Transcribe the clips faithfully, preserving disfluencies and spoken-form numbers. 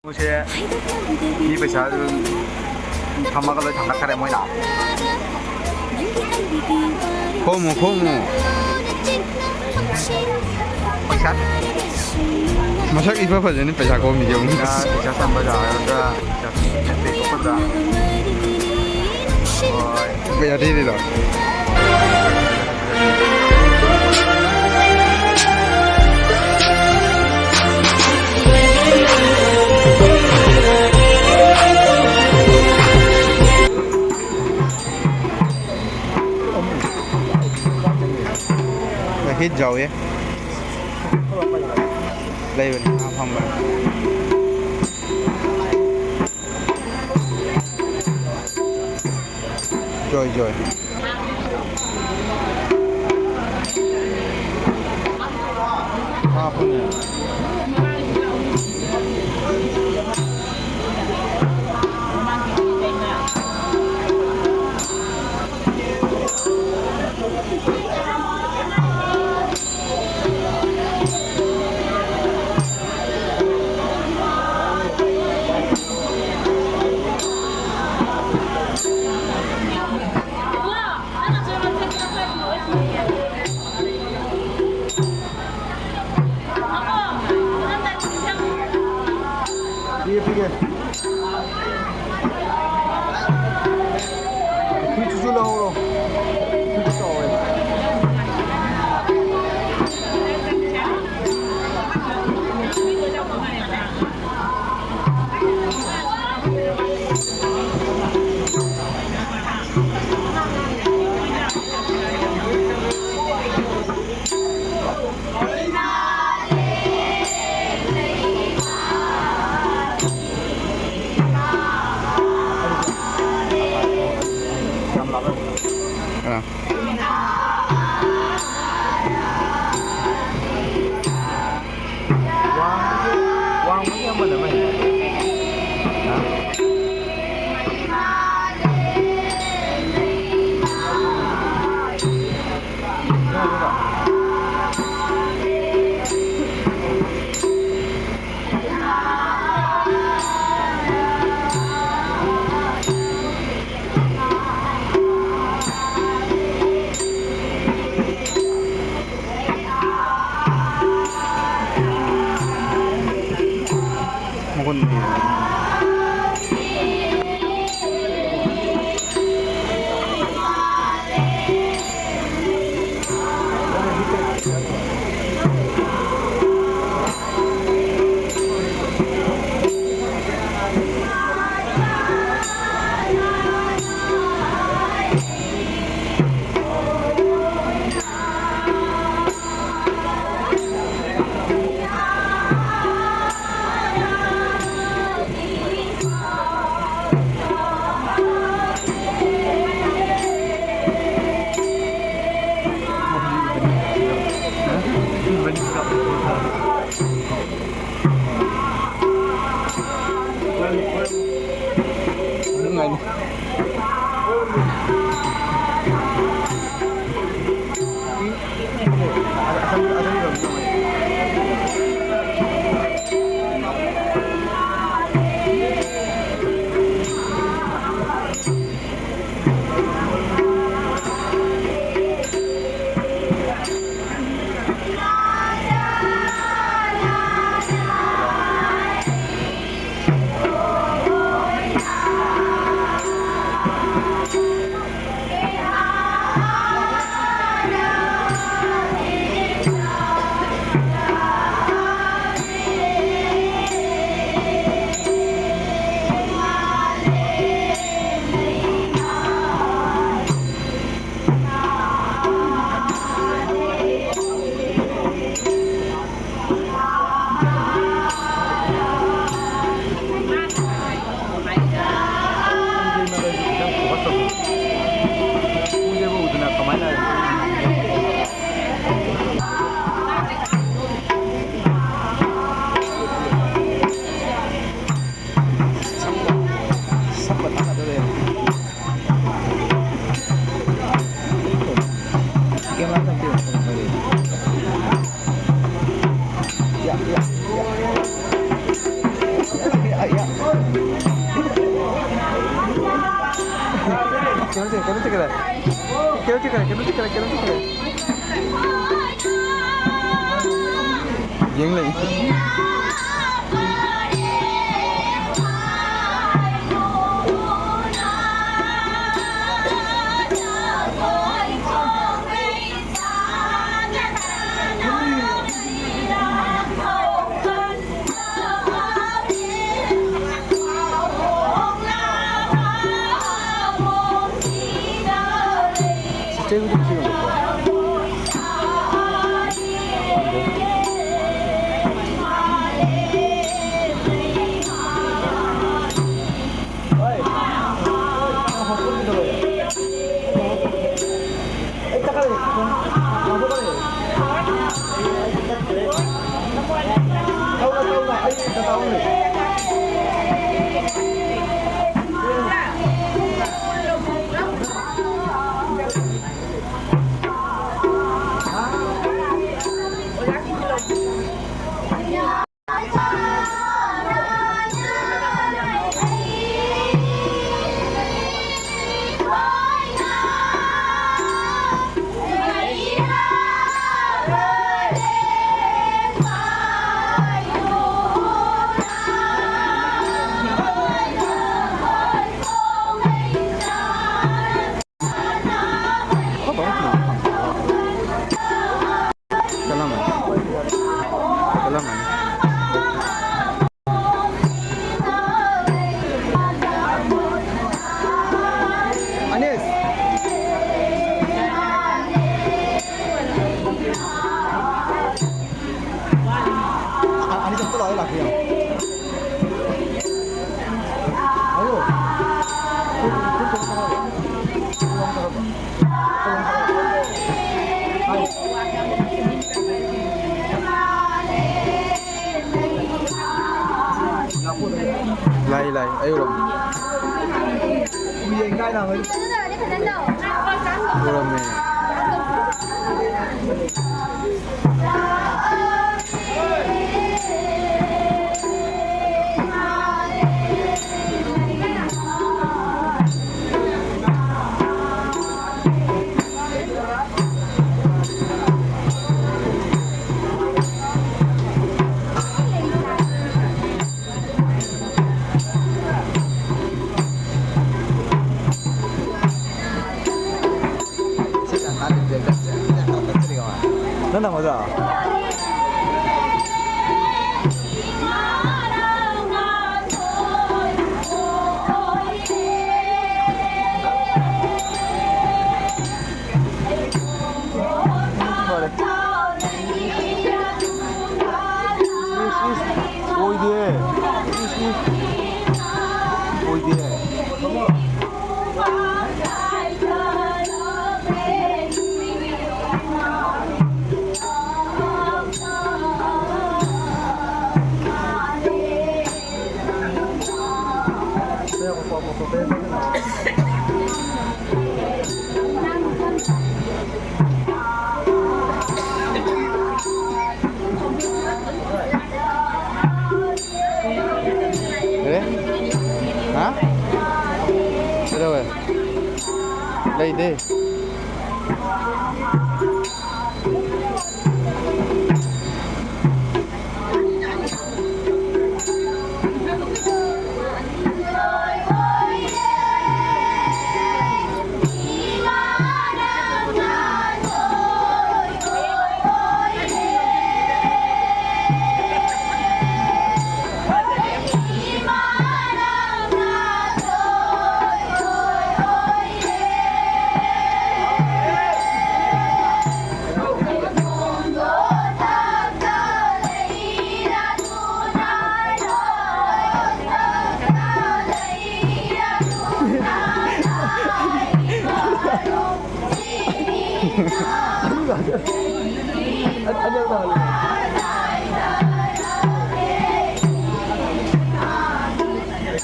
ꯃꯣꯏꯁꯦ ꯃꯤ ꯄꯩꯁꯥ ꯑꯗꯨꯝ ꯊꯝꯃꯒ ꯂꯣꯏ ꯊꯥꯡꯒꯠꯈ꯭ꯔꯦ ꯃꯣꯏꯅ꯫ ꯈꯣꯝꯃꯨ, ꯈꯣꯝꯃꯨ꯫ ꯄꯩꯁꯥ꯫ ꯃꯁꯛ ꯏꯐ ꯐꯖꯅꯤ ꯄꯩꯁꯥ ꯈꯣꯝꯃꯤꯁꯦ ꯑꯃꯨꯛ꯫ ꯄꯩꯁꯥ, ꯄꯩꯁꯥ ꯆꯥꯝꯕ ꯌꯥꯔꯒ ꯄꯩꯁꯥ ꯄꯤꯊꯣꯛꯀꯗ꯭ꯔꯥ? ꯍꯣꯏ꯫ ꯄꯩꯁꯥ ꯊꯤꯔꯤꯔꯣ? ꯍꯤꯠ ꯌꯥꯎꯋꯦ꯫ ꯂꯩꯕꯅꯤ, ꯉꯥ ꯐꯝꯕꯅꯤ꯫ ꯖꯣꯏ, ꯖꯣꯏ꯫ ꯍꯥꯞꯄꯅꯦ꯫ ꯄꯤꯒꯦ, ꯄꯤꯒꯦ꯫ ꯐ꯭ꯔꯤꯖꯇꯨꯁꯨ ꯂꯧꯍꯧꯔꯣ꯫ ꯐ꯭ꯔꯤꯖ ꯆꯥꯎꯋꯦ꯫ ꯑꯥ꯫ ꯋꯥꯡꯕꯒꯤ, ꯋꯥꯡꯕꯒꯤ ꯑꯃꯅ ꯑꯃꯅꯤ꯫ ꯍꯥ? ꯌꯦꯡ ꯂꯩ꯫ ꯑꯅꯤꯁ꯫ ꯑ-, ꯑꯅꯤꯁ ꯑꯝꯇ ꯂꯥꯛꯑꯣ, ꯂꯥꯛꯄꯤꯌꯣ꯫ ꯍꯜꯂꯣ꯫ ꯂꯥꯏ, ꯂꯥꯏ, ꯑꯩ ꯎꯔꯝꯃꯦ꯫ ꯎꯔꯝꯃꯦ꯫ ꯅꯪ ꯅꯪꯉꯣꯏꯗ꯭ꯔꯣ? ꯑꯣꯏꯗꯦ꯫ ꯑꯦ? ꯍꯥ? ꯀꯩꯗꯧꯋꯦ? ꯂꯩꯗꯦ꯫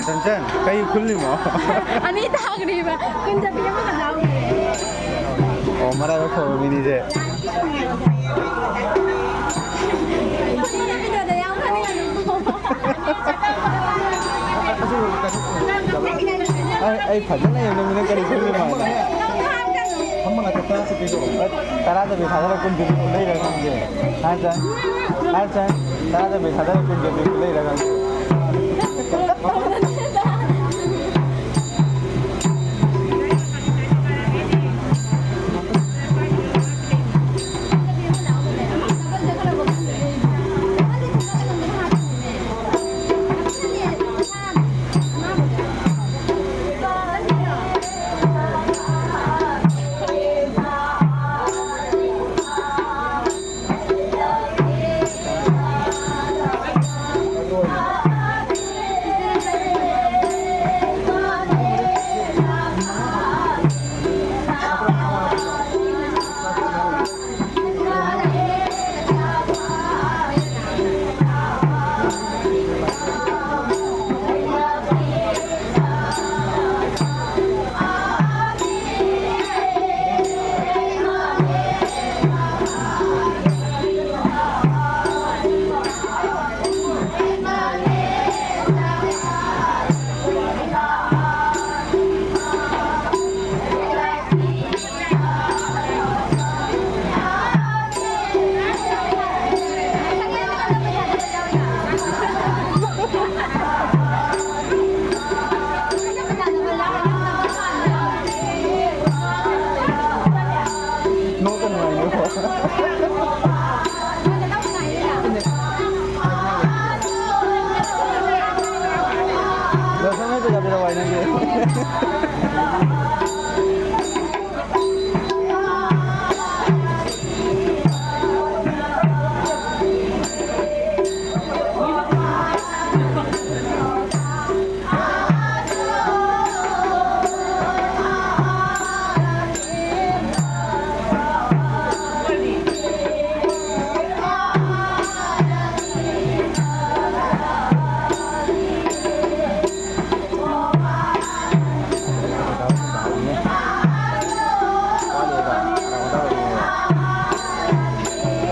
ꯆꯟꯆꯟ, ꯀꯩ ꯈꯨꯜꯂꯤꯃꯣ? ꯑꯅꯤ ꯇꯥꯈ꯭ꯔꯤꯕ, ꯀꯨꯟ ꯆꯠꯄꯤ ꯑꯃꯈꯛ ꯌꯥꯎꯈ꯭ꯔꯦ꯫ ꯑꯣ, ꯃꯔꯥꯏꯕꯛ ꯐꯕ ꯃꯤꯅꯤꯁꯦ꯫ ꯑꯩ, ꯑꯩ ꯐꯖꯅ ꯌꯦꯡꯉꯝꯃꯤꯅ ꯀꯔꯤ ꯈꯜꯂꯤꯅꯣ ꯍꯥꯏꯅ꯫ ꯇꯔꯥꯗ ꯄꯩꯁꯥꯗ ꯀꯨꯟ ꯄꯤꯕꯤ ꯂꯩꯔ ꯈꯪꯗꯦ꯫ ꯍꯥꯏ ꯆꯟ, ꯍꯥꯏ ꯆꯟ, ꯇꯔꯥꯗ ꯄꯩꯁꯥꯗ ꯀꯨꯟ ꯄꯤꯕꯤ ꯂꯩꯔ ꯈꯪꯗꯦ꯫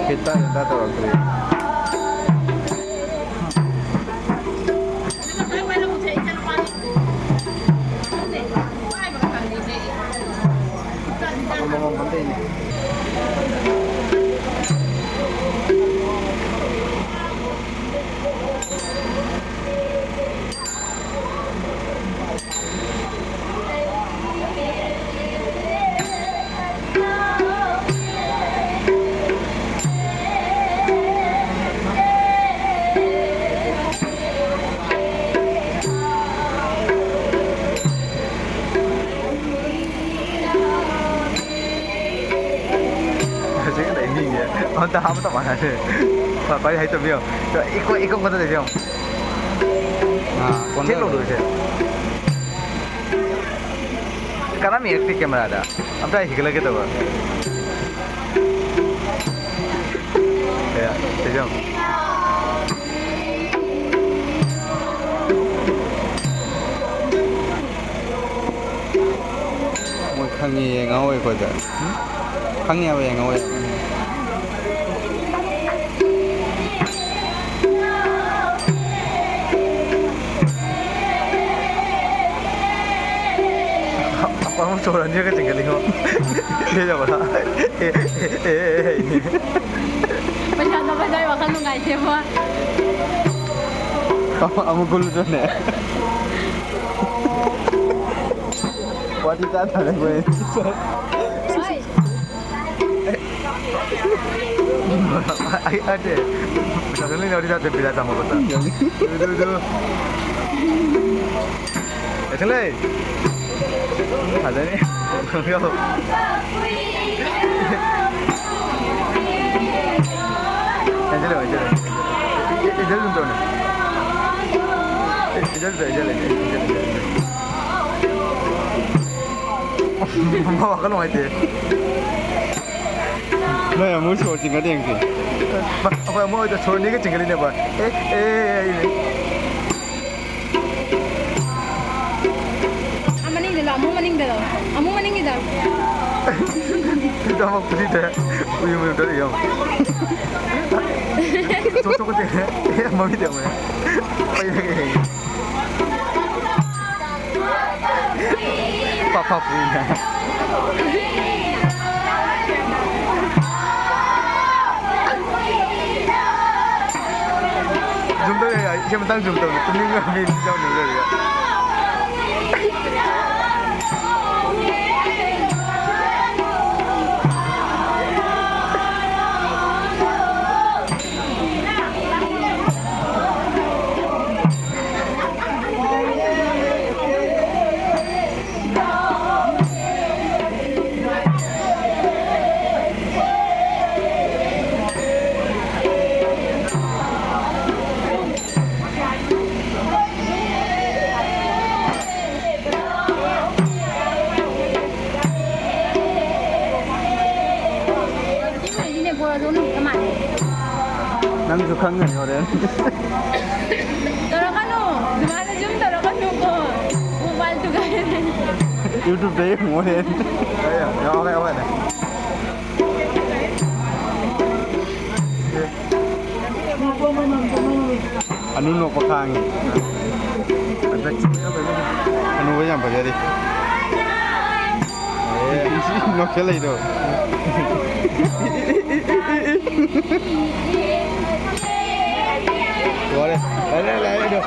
ꯍꯤꯠꯇ ꯍꯤꯠꯇ ꯇꯧꯔꯛꯇ꯭ꯔꯤ꯫ ꯍꯧꯖꯤꯛ ꯂꯩꯅꯤꯡꯉꯦ꯫ ꯑꯝꯇ ꯍꯥꯞꯄ ꯃꯥꯟꯅꯗꯦ꯫ ꯈ꯭ꯋꯥꯏ ꯍꯩꯇꯕꯤꯌꯣ꯫ ꯏꯀꯣ, ꯏꯀꯣ ꯀꯣꯟꯗ ꯂꯩꯕꯤꯌꯣ꯫ ꯑꯥ, ꯀꯣꯟꯗ ꯆꯦꯛ ꯂꯧꯗꯣꯏꯁꯦ꯫ ꯀꯅꯥꯝ ꯌꯦꯡꯉꯛꯇꯦ ꯀꯦꯃꯦꯔꯥꯗ꯫ ꯑꯝꯇ ꯍꯤꯒꯠꯂꯛꯀꯦ ꯇꯧꯕ꯫ ꯀꯌꯥ? ꯁꯤꯁꯦ ꯌꯦꯡꯉꯣ꯫ ꯃꯣꯏ ꯈꯪꯉꯦꯌꯦ, ꯉꯥꯎꯋꯦ ꯑꯩꯈꯣꯏꯗ꯫ ꯈꯪꯉꯦ ꯍꯥꯏꯕ, ꯌꯦꯡꯉꯣ꯫ ꯑꯄꯥꯝꯕ ꯁꯣꯔ ꯑꯅꯤꯔꯛꯀ ꯆꯤꯡꯈꯠꯂꯤꯉꯣ꯫ ꯁꯤ ꯌꯧꯕꯗ꯫ ꯑꯦ, ꯑꯦ, ꯑꯦ, ꯑꯦ, ꯑꯦ꯫ ꯄꯩꯁꯥꯗꯣ ꯄꯩꯁꯥꯒꯤ ꯋꯥꯈꯜ ꯅꯨꯡꯉꯥꯏꯇꯦꯕꯣ꯫ ꯑꯃꯨꯛ ꯀꯨꯜꯂꯨꯗꯅꯦ꯫ ꯋꯥꯔꯤ ꯇꯥꯗꯔꯦ ꯑꯩꯈꯣꯏ꯫ ꯍꯣꯏ꯫ ꯑꯩ ꯅꯠꯇꯦ꯫ ꯄꯩꯁꯥ ꯂꯩꯅ ꯋꯥꯔꯤ ꯇꯥꯗꯦ, ꯄꯩꯁꯥ ꯆꯥꯝꯃ ꯈꯛꯇ꯫ ꯑꯗꯨ, ꯑꯗꯨ, ꯑꯗꯨ꯫ ꯆꯠꯂꯦ꯫ ꯐꯖꯅꯤ꯫ ꯍꯥꯏꯖꯤꯜꯂꯣ, ꯍꯥꯏꯖꯤꯜꯂꯣ꯫ ꯏ-, ꯏ-, ꯏꯖꯜ ꯑꯗꯨꯝ ꯇꯧꯅꯦ꯫ ꯏ-, ꯏꯖꯜ ꯇꯧ, ꯏꯖꯜ ꯂꯩ, ꯏꯖꯜ ꯂꯩ, ꯏꯖꯜ ꯂꯩ꯫ ꯃꯃꯥ ꯋꯥꯈꯜ ꯅꯨꯡꯉꯥꯏꯇꯦ꯫ ꯅꯣꯏ ꯑꯃꯨꯛ ꯁꯣꯔ ꯆꯤꯡꯒꯠ ꯌꯦꯡꯁꯤ꯫ ꯃꯥ, ꯑꯩꯈꯣꯏ ꯑꯃꯨꯛ ꯍꯣꯏꯗ ꯁꯣꯔ ꯅꯤꯒ ꯆꯤꯡꯒꯠꯂꯤꯅꯦꯕ꯫ ꯑꯦ, ꯑꯦ, ꯑꯦ, ꯑꯦ꯫ ꯑꯥ, ꯃꯅꯤꯡꯗ ꯂꯥꯛꯑꯣ, ꯑꯃꯨꯛ ꯃꯅꯤꯡꯗ ꯂꯥꯛꯑꯣ꯫ ꯑꯃꯨꯛ ꯃꯅꯤꯡꯒꯤꯗ꯫ ꯏꯗꯃꯛ ꯄꯨꯔꯤꯗ ꯎꯌꯨꯡ ꯎꯌꯨꯡ ꯇꯧꯔꯤ ꯌꯦꯡꯉꯣ꯫ ꯆꯣꯠ ꯆꯣꯠ ꯀꯠꯇꯦ꯫ ꯑꯦ, ꯃꯃꯤꯠ ꯌꯦꯡꯉꯨꯅꯦ꯫ ꯄꯩꯔꯒ ꯌꯦꯡꯉꯦ꯫ ꯄꯥ ꯄꯥ ꯄꯨꯏꯅ꯫ Zoom ꯇꯧ ꯌꯥꯏ, ꯏꯆꯦ ꯃꯇꯥꯡ zoom ꯇꯧꯅꯤ꯫ ꯇꯨꯝꯅꯤꯡꯕ ꯃꯤ ꯌꯥꯎꯅꯤ ꯑꯗꯨꯗ꯫ ꯅꯪꯁꯨ ꯈꯪꯒꯅꯤ ꯍꯣꯔꯦꯟ꯫ ꯇꯧꯔꯛꯀꯅꯨ꯫ ꯑꯗꯨꯃꯥꯏꯅ zoom ꯇꯧꯔꯛꯀꯅꯨꯀꯣ꯫ Mobile ꯊꯨꯒꯥꯏꯔꯦ꯫ YouTube-ꯇ ꯌꯦꯡꯉꯣ ꯍꯣꯔꯦꯟ꯫ ꯌꯥꯎꯔꯦ, ꯌꯥꯎꯔꯦ꯫ ꯑꯅꯨ ꯅꯣꯛꯄ ꯈꯥꯡꯉꯤ꯫ ꯑꯅꯨꯕ ꯌꯥꯝ ꯐꯖꯔꯤ꯫ ꯑꯦ, ꯅꯣꯛꯁꯜꯂꯛꯏꯗꯣ꯫ ꯂꯣꯏꯔꯦ꯫ ꯂꯥꯛꯑꯦ, ꯂꯥꯛꯑꯦ, ꯂꯥꯛꯑꯦ ꯑꯗꯣ꯫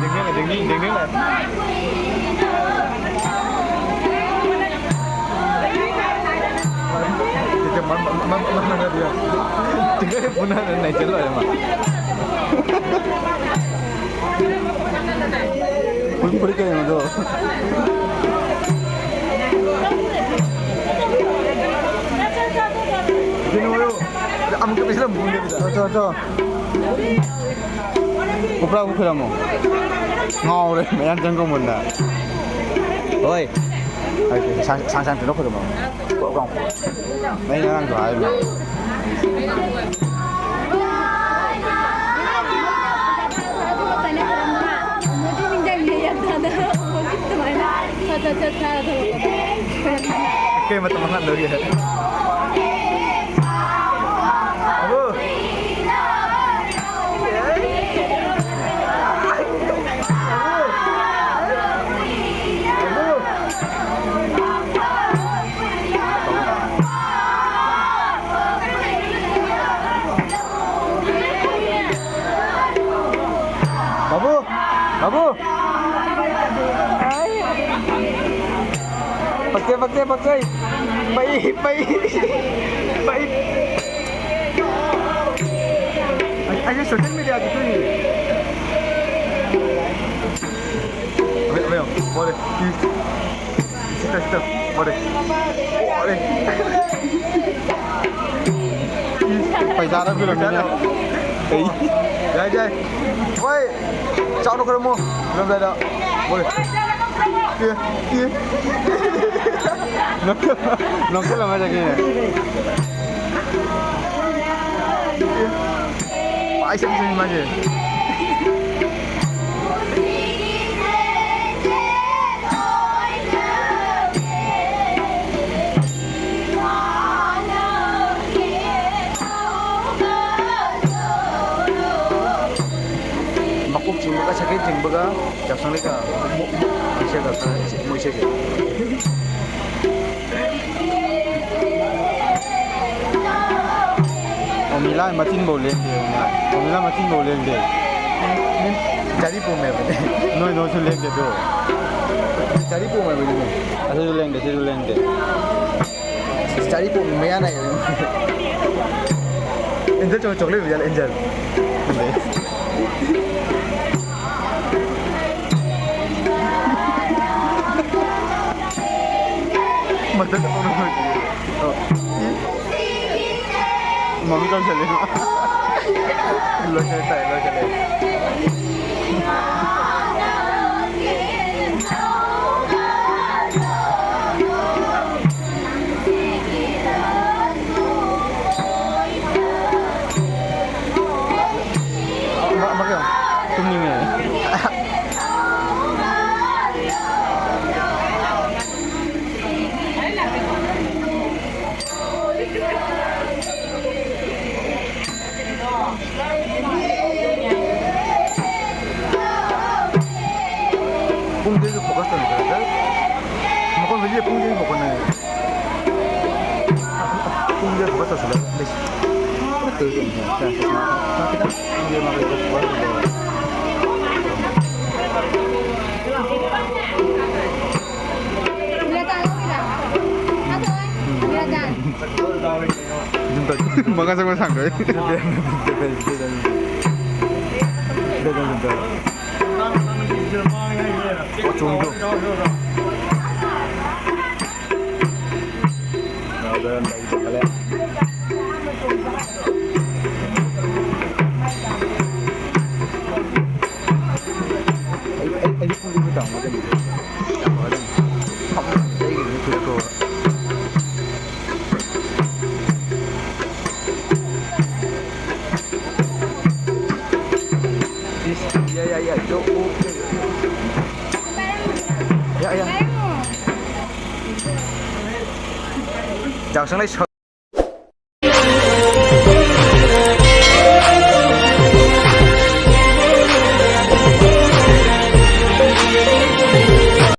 ꯗꯤꯡꯗꯤꯡ ꯂꯥꯛꯑꯦ, ꯗꯤꯡꯗꯤꯡ, ꯗꯤꯡꯗꯤꯡ ꯂꯥꯛꯑꯦ꯫ ꯆꯤꯡꯈꯠ ꯄꯨꯟꯅ ꯅꯩꯁꯜ ꯂꯣꯏꯔꯦ ꯃꯥ꯫ ꯐꯨꯔꯤꯠ, ꯐꯨꯔꯤꯠ ꯀꯩꯅꯣꯗꯣ? ꯀꯩꯅꯣ ꯑꯣꯏꯌꯣ꯫ ꯑꯃꯨꯛꯇ ꯄꯩꯁꯥ ꯑꯃꯨꯛ ꯄꯨꯟꯗꯕꯤꯗ꯫ ꯆꯣ, ꯆꯣ, ꯆꯣ꯫ ꯎꯄ꯭ꯔꯥꯕꯨ ꯈꯨꯔꯝꯃꯣ꯫ ꯉꯥꯎꯔꯦ, ꯃꯌꯥꯡ ꯆꯪ ꯀꯧꯃꯟꯗ꯫ ꯍꯣꯏ꯫ ꯁꯥꯡ, ꯁꯥꯡ, ꯁꯥꯡ ꯇꯨꯅ ꯈꯨꯔꯝꯃꯣ꯫ ꯀꯣꯛ ꯀꯥꯎ꯫ ꯑꯩ ꯉꯔꯥꯡꯁꯨ ꯍꯥꯏꯕꯅꯦ꯫ ꯀꯩ ꯃꯇꯝ ꯃꯥꯡꯍꯟꯗꯧꯔꯤ? ꯑꯕꯨ! ꯕꯥꯕꯨ! ꯕꯥꯕꯨ! ꯄꯛꯆꯩ, ꯄꯛꯆꯩ, ꯄꯛꯆꯩ! ꯄꯩ, ꯄꯩ, ꯄꯩ! ꯑꯩ, ꯑꯩꯁꯦ social media ꯗ ꯊꯣꯛꯏꯅꯦ꯫ ꯑꯕꯦ, ꯑꯕꯦ, ꯍꯣꯔꯦ꯫ ꯁꯤꯗ, ꯁꯤꯗ, ꯍꯣꯔꯦ꯫ ꯍꯣꯔꯦ꯫ ꯄꯩꯁꯥꯅ ꯄꯤꯔꯝꯃꯤꯅꯦ꯫ ꯑꯩ꯫ ꯌꯥꯏ, ꯌꯥꯏ꯫ ꯍꯣꯏ꯫ ꯆꯥꯎꯅ ꯈꯨꯔꯨꯝꯃꯨ꯫ ꯈꯨꯔꯨꯝꯗꯥꯏꯗ꯫ ꯍꯣꯏ꯫ ꯑꯦ, ꯑꯦ꯫ ꯅꯣꯛꯁꯜ-, ꯅꯣꯛꯁꯜꯂꯝꯃ ꯆꯠꯈꯤꯅꯦ꯫ ꯄꯥꯏ ꯁꯦꯝ ꯁꯦꯝ ꯃꯥꯁꯦ꯫ ꯃꯀꯣꯛ ꯆꯤꯡꯕꯒ ꯁꯀꯦꯠ ꯆꯤꯡꯕꯒ ꯌꯥꯎꯁꯪ ꯂꯩꯀꯥ ꯃꯣꯏ ꯏꯁꯩ ꯈꯔ ꯈꯔ ꯃꯣꯏ ꯏꯁꯩꯁꯦ꯫ ꯑꯣ, ꯃꯤꯂꯥꯏ ꯃꯆꯤꯟꯐꯧ ꯂꯦꯡꯗꯦ꯫ ꯑꯣ, ꯃꯤꯂꯥꯏ ꯃꯆꯤꯟꯐꯧ ꯂꯦꯡꯗꯦ꯫ ꯆꯥꯔꯤ ꯄꯣꯝꯃꯦꯕꯅꯦ꯫ ꯅꯣꯏ ꯅꯣꯏꯁꯨ ꯂꯦꯡꯗꯦ ꯑꯗꯨ꯫ ꯆꯥꯔꯤ ꯄꯣꯝꯃꯦꯕꯅꯤꯅꯦ꯫ ꯑꯗꯨꯁꯨ ꯂꯦꯡꯗꯦ, ꯁꯤꯁꯨ ꯂꯦꯡꯗꯦ꯫ ꯆꯥꯔꯤ ꯄꯣꯝꯃꯤ ꯃꯌꯥ ꯅꯥꯏ꯫ ꯑꯦꯟꯖꯦꯜ ꯆꯣ-, ꯆꯣꯀ꯭ꯂꯦꯠ ꯑꯣꯏꯖꯥꯠꯂ, ꯑꯦꯟꯖꯦꯜ? ꯈꯪꯗꯦ꯫ ꯃꯊꯛꯇ ꯇꯧꯔꯝꯃꯗꯤ꯫ ꯑꯣ꯫ ꯃꯃꯤ ꯇꯧꯁꯜꯂꯦ꯫ ꯂꯣꯏꯁꯜꯂꯦ, ꯇꯥꯏ, ꯂꯣꯏꯁꯜꯂꯦ꯫ ꯑꯃ, ꯑꯃ ꯀꯩꯅꯣ? ꯇꯨꯝꯅꯤꯡꯉꯦ꯫ ꯄꯨꯡꯁꯤꯁꯨ focus ꯇꯧꯅ ꯈꯔ ꯈꯔ꯫ ꯃꯈꯣꯟ ꯍꯧꯖꯤꯛ ꯄꯨꯡꯁꯤꯁꯨ ꯐꯣꯀꯁ ꯇꯧꯅ꯫ ꯄꯨꯡꯁꯤꯗ focus ꯇꯧꯁꯤꯜꯂꯒ ꯂꯩꯁꯤ꯫ ꯈꯤꯇꯪ ꯄꯨꯡꯁꯦ ꯃꯥ ꯈꯔ focus ꯇꯧꯁꯤꯜꯂꯒ꯫ ꯃꯈꯥ ꯆꯠꯄ ꯁꯥꯡꯗꯣꯏ꯫ ꯃꯆꯨꯝꯗꯣ꯫ ꯑꯩ, ꯑꯩ, ꯑꯩ ꯄꯨꯡ ꯇꯔꯥꯃꯉꯥꯗꯅꯤ꯫ ꯌꯥꯝ ꯐꯒꯗꯕꯅꯤ꯫ ꯐꯝ ꯑꯩꯒꯤꯗꯤ ꯐꯨꯔꯤꯠꯇꯣ꯫ ꯏꯁ, ꯌꯥꯏ, ꯌꯥꯏ, ꯌꯥꯏ, ꯌꯣ, ꯑꯣ, ꯌꯥꯏ, ꯌꯥꯏ꯫ ꯌꯥꯏ, ꯌꯥꯏ꯫ ꯖꯥꯛꯁꯪ ꯂꯩ ꯁ-